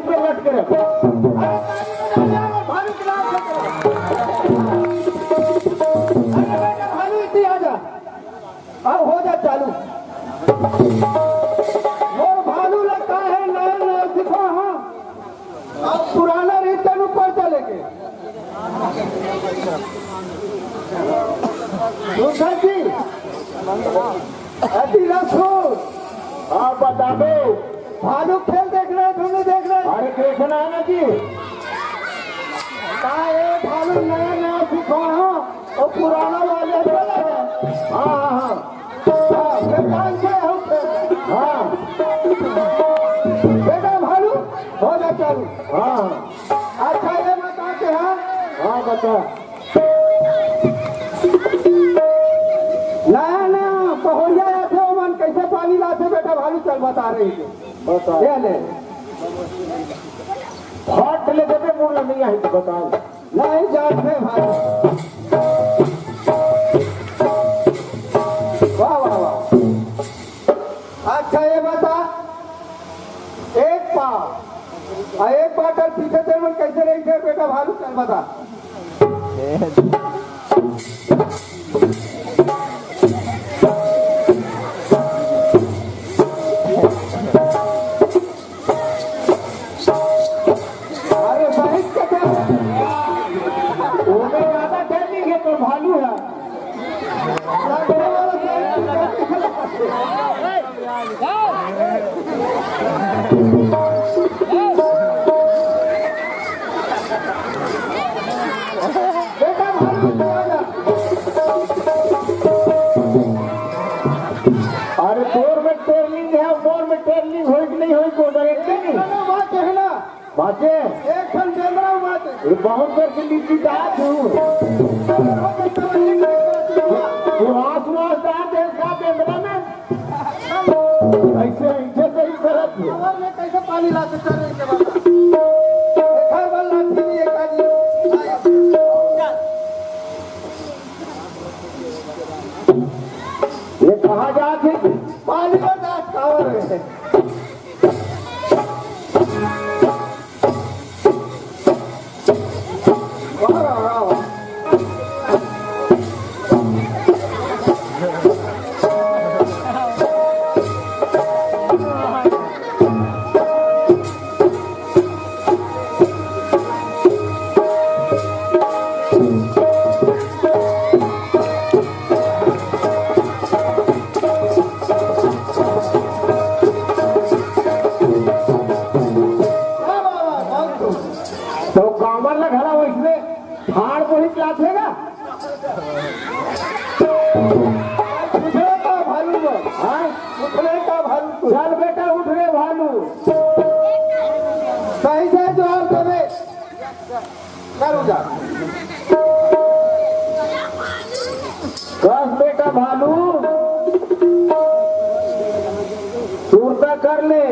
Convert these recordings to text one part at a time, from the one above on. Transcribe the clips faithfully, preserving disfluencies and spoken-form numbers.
पे लटके रहे। भालू के नाम से चला। अरे बेटा भालू, इतनी आ जा। अब हो जा चालू। मोर भालू लगता है नया नया सिखा, हाँ। अब पुराना रीत तनु पर चले के। सुधर जी, अति रसो। हाँ, बताबो। भालू खेल देख रहे, तुमने देख रहे? अरे, देखना है ना जी। का ये भालू नया नया सिखा, हाँ। वो पुराना वाले चला है। हाँ, हाँ, हाँ। हाँ, बेटा, ये हो खेल। हाँ। बेटा भालू, हो जा चालू। हाँ, हाँ। अच्छा, ये बता के, हाँ। हाँ, बता। नया नया पहोरिया आथे, ओमन कैसे पानी लाथे, बेटा भालू, चल बता रही है। बता। ये ले। फाट ले देबे, मुड़ नहीं आई तो बताओ। नहीं जानते भाई। वाह, वाह, वाह। अच्छा, ये बता, एक पाव, आ, एक पाव टल पीछे से मन कैसे रही थे, बेटा भालू, चल बता। अरे, साहित्य के ओमे ज्यादा training है तो भालू है। बेटा भालू, अरे, तोर में training है, मोर में training होई कि नहीं होई, को गारंटी नहीं। ना, ना, बात है ना। बाजे। एक ठन बेंदरा बात है। ये बहुत देर से लिट्टी डाल दूँ। वो आस वास डाल दे इसका बेंदरा में। ऐसे, ऐसे सही करत है। और मैं कैसे पानी ला के चल रही है बाबा? एक हर बार लाठी नहीं है काजी। ये कहाँ जात है? पानी में जात कावर है। तो कामर ला घला वइसने ठाड़ मोहित लाथे गा। उठे का भालू बा। हाँ? उठे का भालू तू। चल बेटा, उठ रे भालू। सही से जवाब देबे। करू जा। कस बेटा भालू, सुरता कर ले,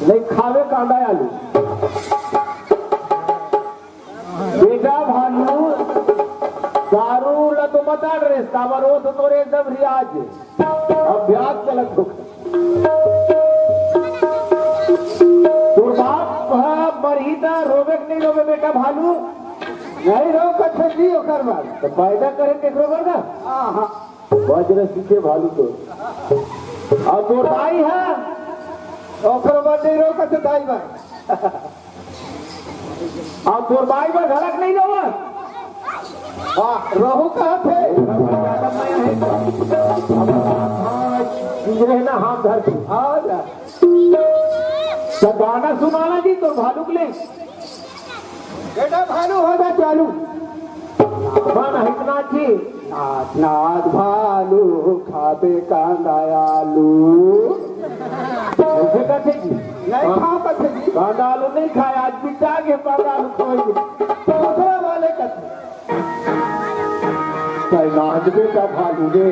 नहीं खावे कांदा आलू। बेटा भालू, दारू ला तो मत आड़ रे, काबर वो तो तोरे एकदम रियाज है। अभ्यास चलत हो। तोर बाप ह मरही त रोबे के नहीं रोबे बेटा भालू? नहीं रो कथे जी ओकर बाद। तो पैदा करे केकरो बर ना? हाँ, हाँ। वज्र सीखे भालू तो। अब तोर दाई है? ओकर बाद नहीं रो कथे दाई बा। अब तोर बाई बर घलक नहीं रहवत। हाँ, रहू कहा थे। हाँ, ये ना हाथ धर के। हाँ, जा। तो गाना सुनाना जी, तो भालू के लिए। बेटा, भालू हो जा चालू। मन हितना जी। नाथ, नाथ भालू खाबे कांदा आलू। ऐसे कहते जी। नहीं हाँ। खाओ कहते जी। कांदा आलू नहीं खाए, आज पिता के कांदा आलू खाएंगे। दूसरा वाले कहते। कल नाच बेटा भालू रे।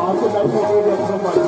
आपको लाइव फोटो भी अच्छा पास